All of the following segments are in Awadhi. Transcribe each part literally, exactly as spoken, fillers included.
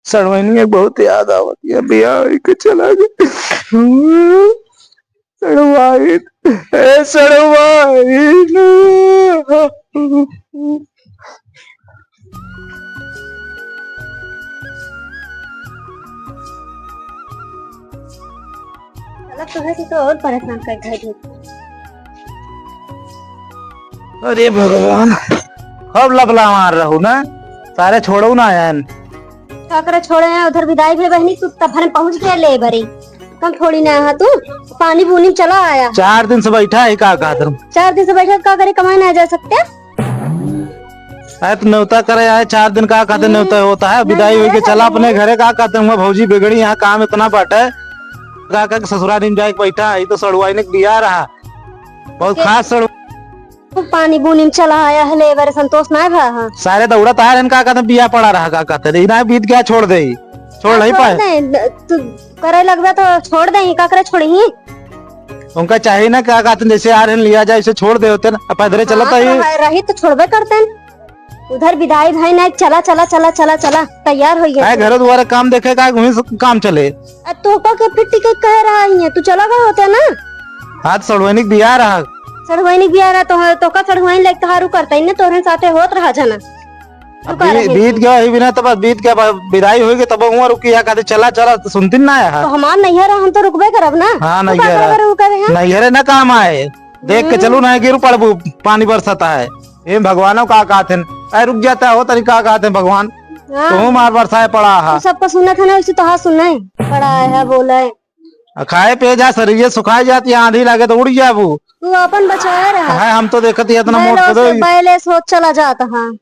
सड़वइनिया बहुत याद आवत है, बियाह होई के चला गए। सड़वाइन, ए सड़वाइन। अलग तो है, तू तो और परेशान कर दे। अरे भगवान, अब लबला मार रहू ना, सारे छोड़ो ना आयन। का करे छोड़े हैं, उधर विदाई भे बहनी, तू तफन पहुँच गया ले बरे। कम थोड़ी ना है तू, पानी बूनी चला आया। चार दिन से बैठा है, का कहत रहूं? चार दिन से बैठा, का करे, कमाए ना जा सकते? अरे तो न्योता करे आए, चार दिन का कहते हम्म। न्योता होता है, नहीं, विदाई होई के नहीं, चला नहीं। अपने घरे, का कहते हुआ भौजी बिगड़ी, यहाँ काम इतना बाटे, का का ससुरारी में जाए के बैठा है, ये तो सड़ुआइने के बियाह रहा, बहुत के- खास सड़ु- पानी बूनी में चला आया है, ले बरे संतोष ना भा, हाँ। सारे दौड़त आ रहे हैं, का कहते बियाह पड़ा रहा, का कहते, लेकिन ना बीत गया, छोड़ दे, छोड़ हाँ, नहीं छोड़ पाए। दे, तू करे लगबे तो छोड़ दे, का करे छोड़ी? उनका चाहिए ना, का कहते हैं, जैसे आ रहे हैं, लिया जाए, इसे छोड़ दे होते ना, अब पैदरे चलत हाँ, तो ही। रह-, रही तो छोड़बे करते हैं। उधर विदाई भाई ना, चला, चला, चला, चला, चला, तैयार हो गया। काहे घरे दुआरे काम देखे का, वहीं से काम चले। आ, तोहका के फिर टिकट कहे रहा ही है, तू चला गए होते ना। हाँ, तो सड़वैनी के बियाह रहा। सड़वैनी के बियाह रहा, तो, तोहका सड़वैनी लेके तोहारू करता ही ना, तोहरे साथे होत रहा जाना। अब तू का बी-, रहे बीत गया ही बिना, तो बस बीत गया, अब विदाई होई गई, तब हुआ रुकी है, कहते चला, चला, तो सुनती ना है। तो हमार नैहर है, हम तो रुकबे करब ना। हाँ, तू का नैहर है। करे, रुके रहे हैं? नैहरे ना काम आए। देख के हम्म। चलू ना, गिर पड़बू, पानी बरसत है। ए भगवानो का कहत हैं, ए रुक जाता हो तनी, का कहत हैं भगवान, हाँ। तू मार बरसाए पड़ा हा। तू सबको सुनत है ना, वैसे तो हाँ सुनाए पड़ा है, बोले। आ खाए पे जा, शरीर सुखाए जाती है, आंधी लागे तो उड़ जाबू। तू अपन बचाए रहा। है, हम तो देखत ही इतना मोट बैलेस, कदो ही। बैलेस हो चला जाता हाँ।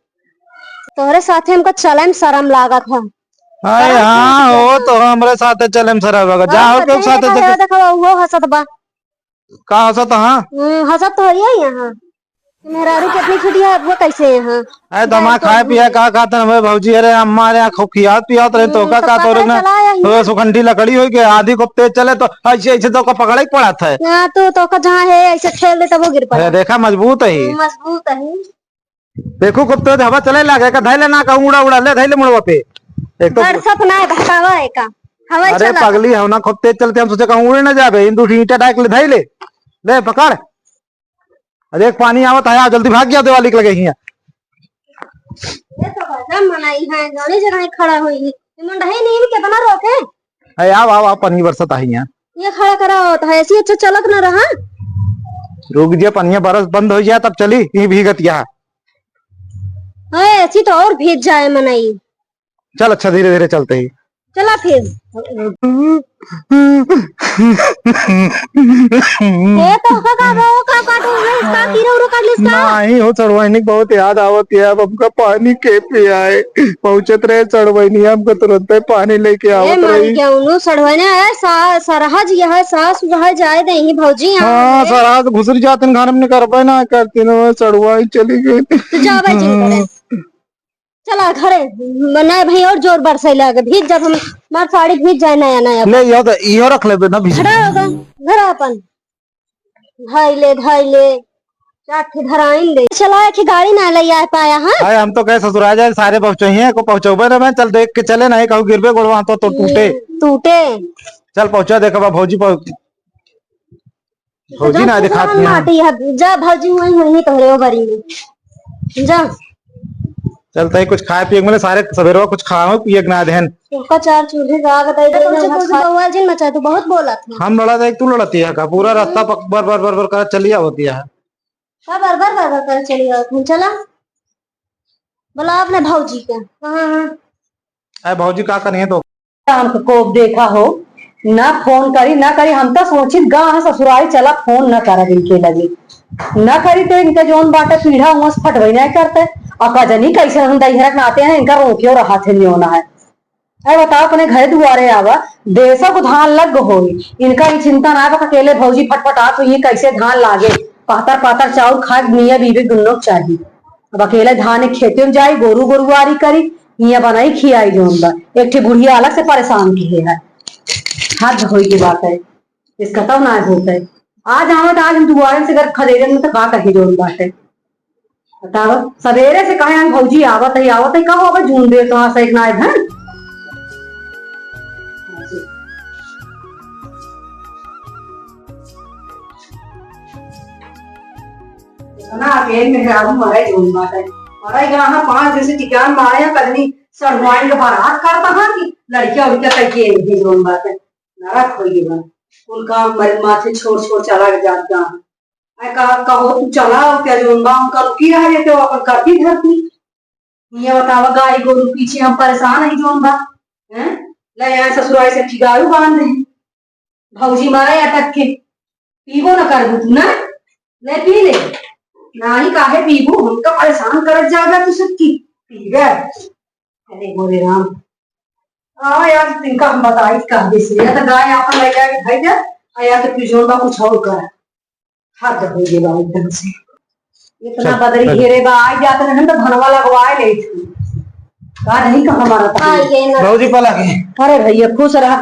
तोहरे साथे हमको चले में शर्म लागत है। अरे शर्म हाँ, क्यों हो तो हमरे साथे चले में शर्म लागत। और जाओ का के देख साथे देखा, चले। देखा, वो हंसत बा। का हंसत, हाँ? हम्म, हंसत तो है ही यहाँ। मेहरारू कितनी छुट्टी है, वो कैसे है यहाँ? अरे, तो हमार खाए पिए का कहत हैं, हमें भौजी, अरे, अम्मा, अरे, आँखों खियात पियात रहे, तो हम्म, का तो कहत हो रे पकड़े ना? चला आया ही। तो सुखंडी लकड़ी होई के आधी खूब तेज चले, तो ऐसे, ऐसे तो का पकड़े के पड़त है। हाँ, तो, तो का जहाँ है, ऐसे ठेल दे, तब वो गिर पड़ा। अरे, देखा, मजबूत है ही। हम्म, मजबूत है। देखो, खूब तेज हवा चले लागे, का धैले ना, कहूँ उड़ा, उड़ा, ले, धैले मुड़वा पे। एक तो बरसत ना है, बहकावा है का? हवा अरे चला। पगली, हम ना खूब तेज चलते, हम सोचे कहूँ उड़े ना जाबे, इन दू ईंटा डाइक ले, धैले। ले, पकड़। अरे, एक पानी आवत है, आओ, जल्दी भाग गया, दिवाली के लगे हियाँ। ये तो गजब मनाई है, जौनी जगह खड़ा होई। ये मुंडही नीम के बना रोके। अरे, आओ, आओ, आओ, पानी बरसत है हियाँ। ये खड़ा करा होता है, ऐसी अच्छा चलत ना रहा। रुक जे, पनिया बरस बंद हो जाए, तब चली, ये भीगत यहाँ। हाँ, ऐसी तो और भीग जाए मनई। चल, अच्छा, धीरे धीरे चलते ही। चला फिर। ए, तो का, का, वो का काटू रे, इसका कीड़ा उड़ा काट ले इसका। नहीं हो, सड़वाइनी के बहुत याद आवत है, अब हमका पानी के पियाए। पहुँचत रहे सड़वाइनी, हमका तुरंत पानी लेके ए, आवत मर रही। गया उन्हों सड़वाइनी, ए, सा-, सरहज यह सास वह जाए देंगी भौजी यहाँ हाँ, से। सरहज घुसरी जातिन घर में, निकरबे ना करतिन, वो सड़वाई चली गई। तो जा भाई, चिंता करे। चला घरे, नहीं भाई और जोर बरसे लागे, भीग जब हम, हमार साड़ी भीग जाए नया नया। ले, यो तो, इहो रख लेबे ना भीज। धरा होगा, धरा अपन। धाई ले, धाई ले, चार ठे धराइन ले। चला, एक ही गाड़ी ना ले आ पाया, हाँ? अरे, हम तो कहे ससुरा जाए, सारे पहुँचे ही हैं, को पहुँचौबे ना, मैं चल देख के चले, नहीं कहूँ गिरबे गोड़वा तो, तो टूटे। हम्म, टूटे। चल पहुँचा दे, कबा भौजी पहुँच। भौजी ना दिखाती हैं। माटी है, जा भौजी वहीं हुई तोहरे ओबरी में। जा। चलते ही कुछ खाए पिए के मिले, सारे सवेरवा कुछ खाओ पिए के ना देहन। तोहका चार चूल्हे का आग दे दे, तुमसे ना कुछ खा- बउआ जिन मचा, तू बहुत बोला था। हम लड़ा देख, तू लड़ती है का? पूरा रास्ता पक-, बर, बर, बर, बर कर चली आवती है। का बर, बर, बर, बर कर चली आवत हूँ, चला। बोला अपने भौजी के। हाँ, हाँ। अरे भौजी का करिए तो हमको कोप देखा हो, ना फोन करी, ना करी। हम तो सोचित गा है ससुरारी चला, फोन न करब इनके लगे। न करी तो इनके जौन बाटे पीढ़ा हुआ से फटबे नहीं करते। और का जनी कैसे हम दहिरक नाते हैं, इनका रोकियो रहा थे न्योना है। अरे बताओ, अपने घर दुआरे आवा, देशा को धान लग होई, इनका ये चिंता ना बा, अकेले भौजी फटफटात हुई, कैसे धान लागे, पातर पातर चाउर खाए मियाँ बीबी दुन्नो चाहिए। अब अकेले धान एक खेते में जाई, गोरू गोरुआरी करी, हियाँ बनाई खियाई जौन बा। एक ठे बुढ़िया अलग से परेशान किहे है। हद होई के बात है, इसका तब ना होता है। आज आवत, आज हम दुआरे से अगर खदेड़े में तो का कही जौन बात है। बताओ, सवेरे से कहे हम भौजी आवत है, आवत है, कहो अगर जून दे तो हाँ सही ना है। ना, अकेले मेहरारू मरे जौन बाटे। मरे गा हाँ, पाँच दिन से टिकान मारे हैं, कजनी सड़वाइन के बारात करता हाँ कि लड़किया उड़किया कह के भी जौन बाटे। नरक होई गा। कुल काम मर माथे छोड़ छोड़ चला के जात गा। अरे कहा, कहो तू चला, और क्या जौन बा, उनका रुकी रह जाते हो, अपन करती धरती। ये बतावा, गाय गोरू पीछे हम परेशान है जौन बा, हैं? ले आए ससुराल से ठिकाऊ बांध दे। भौजी मारे अटक के, पीबो न करबू तू ना, ले पी ले। नाही काहे पीबू, हमका परेशान करत जागा तू सबकी, पीबे। अरे मोरे राम, हाँ यार, तिनका हम बताई कह दे से, या तो गाय आपन ले जाके खाई जा, आ या तो फिर जौन बा कुछ और कर। हद हो गई बा एकदम से। इतना चल, बदरी चल। घेरे बा, आई जात रहन तो धनवा लगवाए लेत। का नहीं का हमारा था? हाँ, ये ना। भौजी पला के। अरे भैया खुश रहा।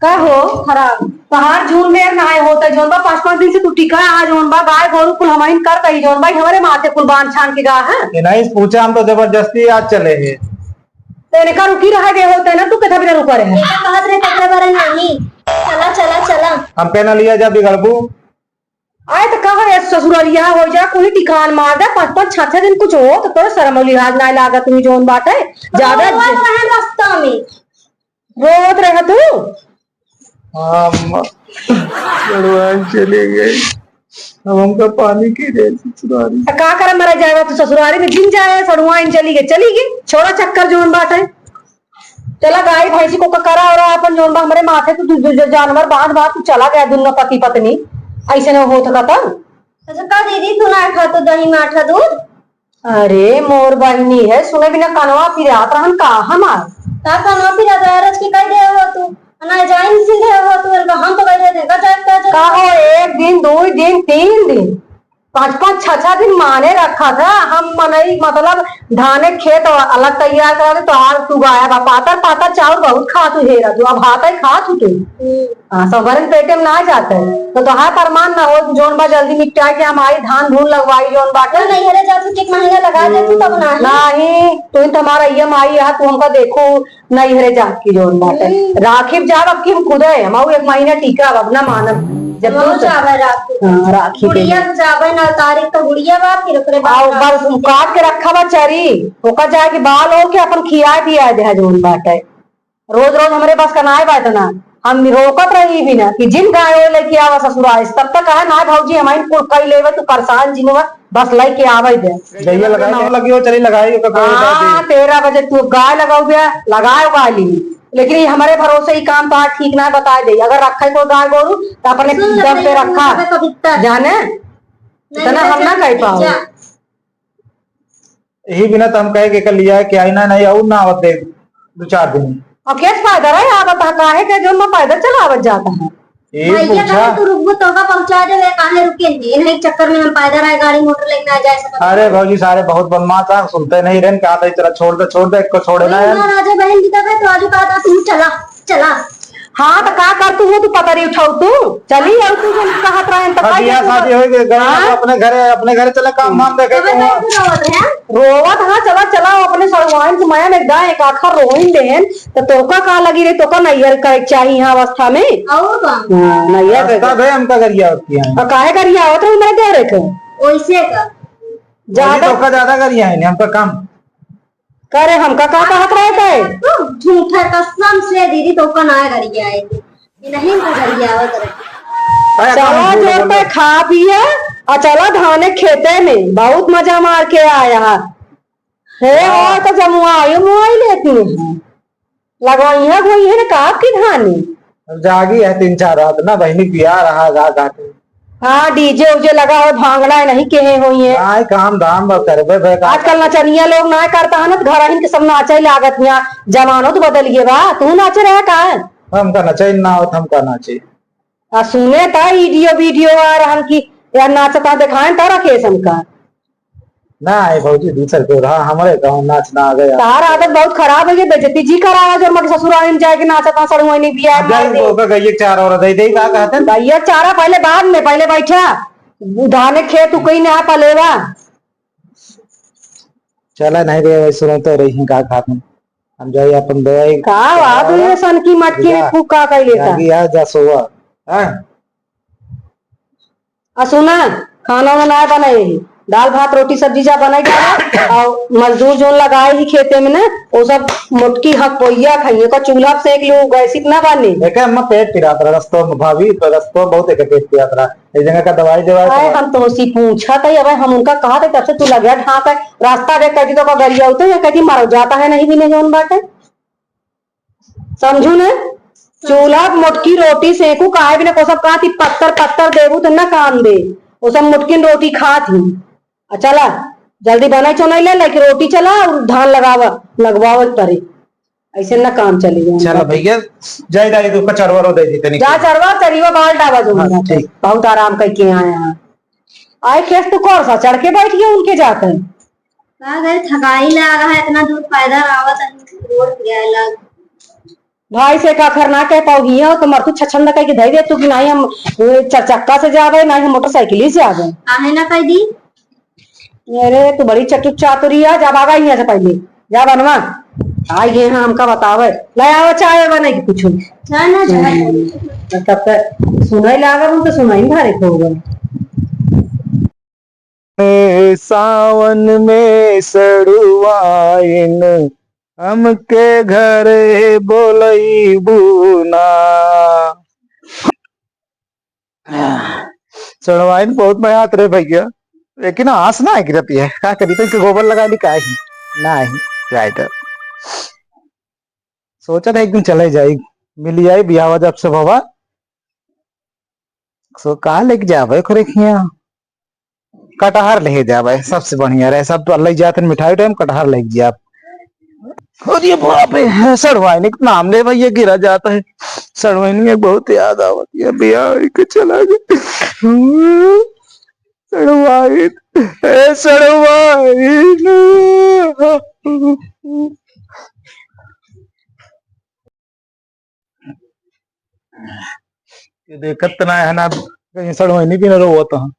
का हो? खराब। पहाड़ झूल में ना आए होते जौन बा, पाँच पाँच दिन से तू टिका आ जौन बा, गाय गोरू कुल हमाइन कर कही जौन बा, हमरे माथे कुल बांध छान के गा है। ये नहीं पूछा, हम तो जबरदस्ती आज चले हैं। तो इनका रुकी रह गए होते ना, तू कितना बिना रुका रहे? ये तो कहत रहे, कहत रहे, "अरे नहीं, चला, चला, चला।" हम कहना लिया जा बिगड़बू। आए तो कहा है ससुरलिया हो जा, कोई ठिकान मार दे, पाँच पाँच छह छह दिन कुछ हो तो तोर शर्म और लिहाज ना लागत हुई जौन बाटे। ज्यादा रोवत ज- रहे रास्ता में। रोवत रहे तू? हाँ, अम्मा, सड़वाइन चली गई। अब हमका पानी की दे ससुरारी। तो का करे मरे जाएगा तू ससुरारी में? जिन जाए, सड़वाइन चली गई, चली गई। छोड़ा चक्कर जौन बाटे। चला गाय भैंसी को करा और अपन जौन बा हमरे माथे तू दू, दू, दू जानवर बांध बांध तू चला गया दुनो पति पत्नी। ऐसे न होत का तब। अच्छा का दीदी तू ना खा तो दही माठा दूध? अरे मोर बहिनी है, सुने बिना कनवा फिरात रहन का हमार? का कनवा फिरात रहे? रच के कह दे हो तू, ना जाइन से दे हो तू, इनका हम तो कह दे का जाए का जाए। का हो, एक दिन, दो दिन, तीन दिन, पाँच पाँच छह छह दिन माने रखा था। हम मनई मतलब धाने खेत अलग तैयार करा दे, तो आज तू गाया बा पातर पातर चाउर बहुत खा तू हेरा तू, अब हाथ ही खा तू तू। हम्म। हाँ, सब भरन पेटे में ना जाते, तो तोहार फरमान ना हो, जौन बा जल्दी निपटा के हम आई, धान धून लगवाई, जौन बाटे। तो नैहरे जात तू, एक महीना लगा दे तू, तब ना ही। नाही, तू तो हमारा ई एम आई है, तू हमका देखो, नैहरे जाके जौन बाटे। हम्म। राखी जाब अब की हम खुदे, हम आऊ एक महीना टिका अब ना मानब। जब हम तू जाबे राखी। हाँ, राखी के गुड़िया दिन। तो जाबे ना, तारीख तो गुड़िया बा, फिर ओकरे बाद आओ, राखी। बस काट के रखा बा चरी, ओकर जाके बाल हो के अपन खिया दिया दे, जौन बाटे। रोज रोज हमरे बस का नाय बात ना, हम रोकत रही भी ना कि जिन गाय हो लेके आवा ससुराल से, तब तक कहे ना भौजी हमारी कुल कई लेवे, तू परेशान जिन हुआ, बस लेके आवे दे। गैया लगाई ना हो लगी हो, चली लगाई, ओकर कोई हाँ, बात नहीं। तेरह बजे तू गाय लगाओ बे, लगाए उगाए ली, लेकिन ये हमारे भरोसे ही काम तो ठीक ना बताए दे। अगर रखे कोई गाय गोरू तो अपने सुन ले दम पे भैया, रखा, तू कभी कविता जाने नहीं इतना हम ना कह पाओ। जा। यही बिना तो हम कहे के कर लिया कि आईना नहीं और ना आवत दे दो चार दिन। अब क्या फायदा रहे आवत है, काहे के जो मैं पैदल चलावत जाता है। ये भैया पूछा। कहे तू रुकबो तो का पहुंचा दे, वे काहे रुके नहीं, इन्हें चक्कर में हम पैदल आए, गाड़ी मोटर लेके ना जाए सकते। अरे भौजी सारे बहुत बदमाश आ, सुनते नहीं रहन, कहा था चला छोड़ दे, छोड़ दे, इसको छोड़े ना नहीं, है। महाराजा बहन जी का तो आजू कहा था तू चला, चला। हाँ, तो का कर तू हो, तू पतरी उठाऊ तू? चली आऊ तू जन कहत रहन, तो हाँ, का बियाह कर तू? शादी होई गई, गई हाँ? अपने घरे, अपने घरे चला काम धाम देखे तबे के तो हुआ। तू रोवत है? रोवत, हाँ, चला, चला, अपने सड़वाइन के माया में गाय एक आखर रोइन देहन, तो तोका का लगी रे, तोका नैहर का एक चाही यहाँ अवस्था में? और का? हाँ, नैहर का रास्ता बे हमका गरिया होती है। और काहे गरिया होत रही मेरे देवरे के? ओइसे का? ज्यादा तोका ज्यादा गरिया है, हमका कम। करे हमका का कहत रहे थे? तू झूठा कसम से दीदी तो का ना गरिया है। ये नहीं का गरिया आवत रहे। अरे चला कौन बोल जोर पे बोल? खा पिए और चला धाने खेते में, बहुत मजा मार के आया है। हे हाँ। और तो जमुआई मुआई लेती है। लगवाइया गई है ना का आपकी धानी? अब जागी है तीन चार रात ना बहिनी पिया रहा गा गा के। हाँ, डीजे उजे लगा हो, भांगड़ा है, नहीं केहे होई है। नाय, काम धाम बस करबे बे, का आजकल नचनिया लोग ना करता है ना, तो घर आहिन के सब नाचे लागत यहाँ। जमानो तो बदल गया बा, तू नाचे रहे का है? हमका नचे ना आवत, हमका नाचे। आ सुने ता वीडियो, वीडियो आ रहन की यार नाचता दिखाएं ता राकेश हमका। ना आए भौजी, दूसर के रहा, हमरे गाँव नाच ना आ गया। तार आदत बहुत खराब है, ये बेइज्जती जी करावा जो मके ससुराल में जाके नाचता सड़ुआइनी बियाह अब जाए मार दे। ओकर गइये के चार और दे दे, का कहते हैं? गइये के चारा पहले बाद में, पहले बैठा। धाने खेत उकई ना पलेवा। चला नहीं रे, वही सुनते रही हैं, का खात हैं। हम जाए अपन दवाई का वा, तू ये सन की मटकी में जा। फूका कई लेता। जागी आ, जा सोवा। हाँ? आ सुना, खाना वाना ना बनाए। दाल भात रोटी सब्जी जा बनाई डाला, और मजदूर जोन लगाए ही खेते में ना, वो सब मोटकी हकपोइया खाइए, ओकर चूल्हा पे सेक लू, गैस इतना बानी। देखे अम्मा, पेट पिरात रहा रस्तों में, भाभी, तो रस्तों बहुत एक पेट पिरात रहा, एक जगह का दवाई देवा आए। हम तो उसी पूछा था, अब हम उनका कहा था, तब से तू लगे ढांक है, रास्ता देख कहती तो का गरिया होते हैं, कहती मारो जाता है नहीं भी नहीं जोन बाटे। समझू ने? चूल्हा पे मोटकी रोटी सेकू, काहे बिना को सब कहा थी, पत्थर, पत्थर देबू तो ना काम दे। वो सब मोटकिन रोटी खात ही। आ चला, जल्दी बनाई चोनाई ले, लेके रोटी चला और धान लगावा, लगवावत परे। ऐसे ना काम चली। चल भैया, जाए दाई तो कचरवा रो दे दी तनी। जा चरवा, चरिवा बाल डावा जो हाँ, ठीक। बहुत आराम करके आया है। आए खेस तो कौन सा चढ़ के बैठ गया उनके जाते हैं। का करे, थकाई लागा है, इतना दूर पैदल आवत है, रोड पे गए लग। भाई से का खर ना कह पाओगी हो, तो मरतू छछंद कह के धई दे तू कि नाही हम, ए, चार चक्का से जावे, नाही हम मोटरसाइकिल से जावे। काहे ना कह दी? अरे, तू बड़ी चटुक चातुरी है, जा भागा यहाँ से पहले, जा बनवा। आ ये हाँ हमका बतावे, ले आवा चाय बने की कुछ। चाय ना, चाय। हम्म, तब तक सुनाई लागा, हम तो सुनाई भारे को होगा। ए, सावन में सड़ुआइन हमके घरे बोलैबू ना। सड़ुआइन बहुत मयात रहे भैया, लेकिन आस ना गिरती है, का करी, तो इनके गोबर लगा ली, का ही ना ही जाए तो। सोचा था एक दिन चले जाई, मिल जाई बियाह जब से बाबा। सो का लेके जावे खोरे खिया? कटहर लेके जावे, सबसे बढ़िया रहे। सब तो ले जाते हैं मिठाई टाइम, कटहर लेके जाब। और ये बाप रे, है सड़वाइनी के नाम ले भैया, गिरा जाता है। सड़वाइनी एक बहुत याद आवत है, बियाह के चला गए। सड़वाइन, ए सड़वाइन। ये देखत त ना है ना, कहीं सड़वाइनी भी ना रोवत ह।